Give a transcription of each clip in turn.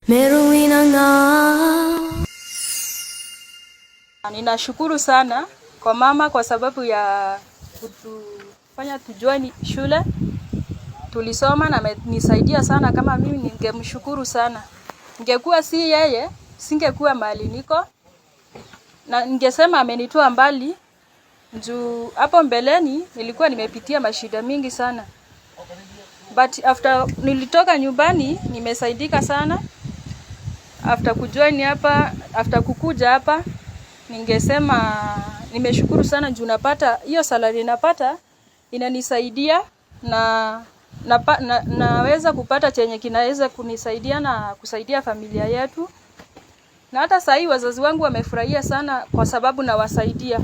Meru inang'aa. Ninashukuru sana kwa mama kwa sababu ya kutufanya tujoin shule. Tulisoma na amenisaidia sana, kama mimi ningemshukuru sana. Ingekuwa si yeye, singekuwa mahali niko. Na ningesema amenitoa mbali juu hapo mbeleni nilikuwa nimepitia mashida mingi sana. But after nilitoka nyumbani nimesaidika sana. After kujoin hapa, after kukuja hapa, ningesema nimeshukuru sana juu napata hiyo salary napata inanisaidia na naweza kupata chenye kinaweza kunisaidia na kusaidia familia yetu. Na hata sahii wazazi wangu wamefurahia sana kwa sababu nawasaidia.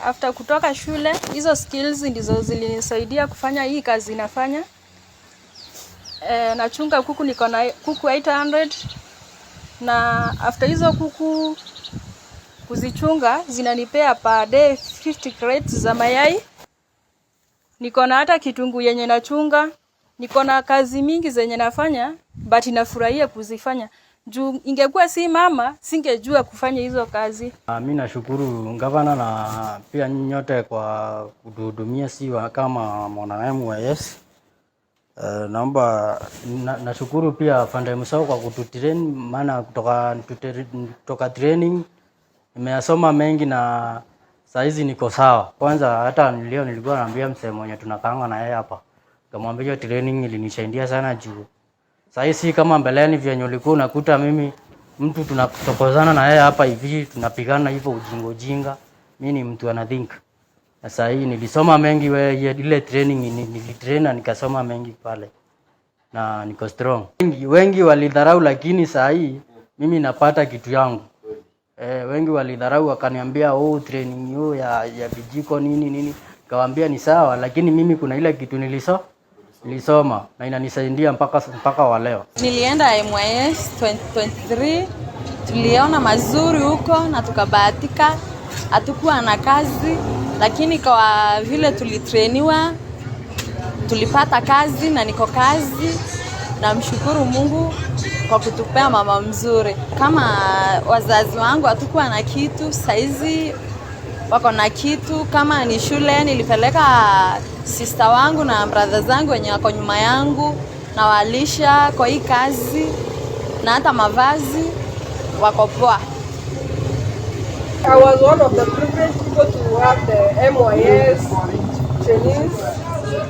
After kutoka shule, hizo skills ndizo zilinisaidia kufanya hii kazi nafanya. Nachunga kuku, niko na kuku 800 na after hizo kuku kuzichunga zinanipea per day 50 crates za mayai. Niko na hata kitunguu yenye nachunga. Niko na kazi mingi zenye nafanya but nafurahia kuzifanya. Juu ingekuwa si mama, singejua kufanya hizo kazi. Mi nashukuru gavana na pia nyinyi nyote kwa kutuhudumia si kama mwana MYS. Naomba nashukuru pia Afande Musau kwa kututrain, maana kutoka training nimeyasoma mengi na saa hizi niko sawa. Kwanza hata leo nilikuwa naambia msee mwenye tunakaanga na yeye hapa, nikamwambia hiyo training ilinisaidia sana juu saa hii si kama mbeleni vyenye ulikuwa unakuta mimi mtu tunachokozana na yeye hapa hivi tunapigana hivyo ujinga ujinga. Mimi ni mtu ana think. Na saa hii nilisoma mengi we, ile training nilitrain na nikasoma mengi pale na niko strong. Wengi, wengi walidharau, lakini saa hii mimi napata kitu yangu. Wengi walidharau wakaniambia, "Oh, training hiyo ya vijiko nini nini." Kawaambia ni sawa, lakini mimi kuna ile kitu nilisoma na inanisaidia mpaka wa leo. Nilienda MYS 2023, tuliona mazuri huko na tukabahatika. Hatukuwa na kazi, lakini kwa vile tulitrainiwa tulipata kazi na niko kazi. Namshukuru Mungu kwa kutupea mama mzuri. Kama wazazi wangu hatukuwa na kitu, saizi wako na kitu. Kama ni shule, nilipeleka sister wangu na brother zangu wenye wako nyuma yangu, na walisha kwa hii kazi na hata mavazi wako poa. I was one of the privileged people to have the MYS trainees.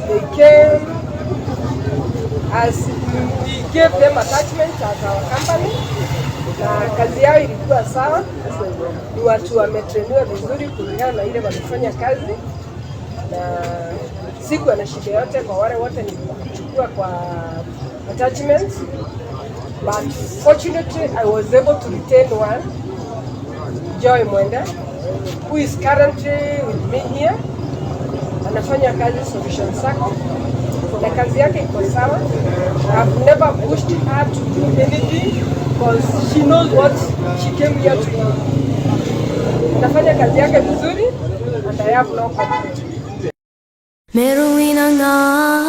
They came as we gave them attachment at our company, na kazi yao ilikuwa sawa. Ni watu wametrainiwa vizuri kulingana na ile walifanya kazi, na sikuwa na shida yote kwa wale wote nilichukua kwa attachment, but fortunately I was able to retain one, Joy Mwenda, who is currently with me here. Anafanya kazi Solution Sacco na kazi yake iko sawa. I've never pushed her to do anything because she knows what she came here to do. Anafanya kazi yake vizuri and I have no complaint. Meru inang'aa.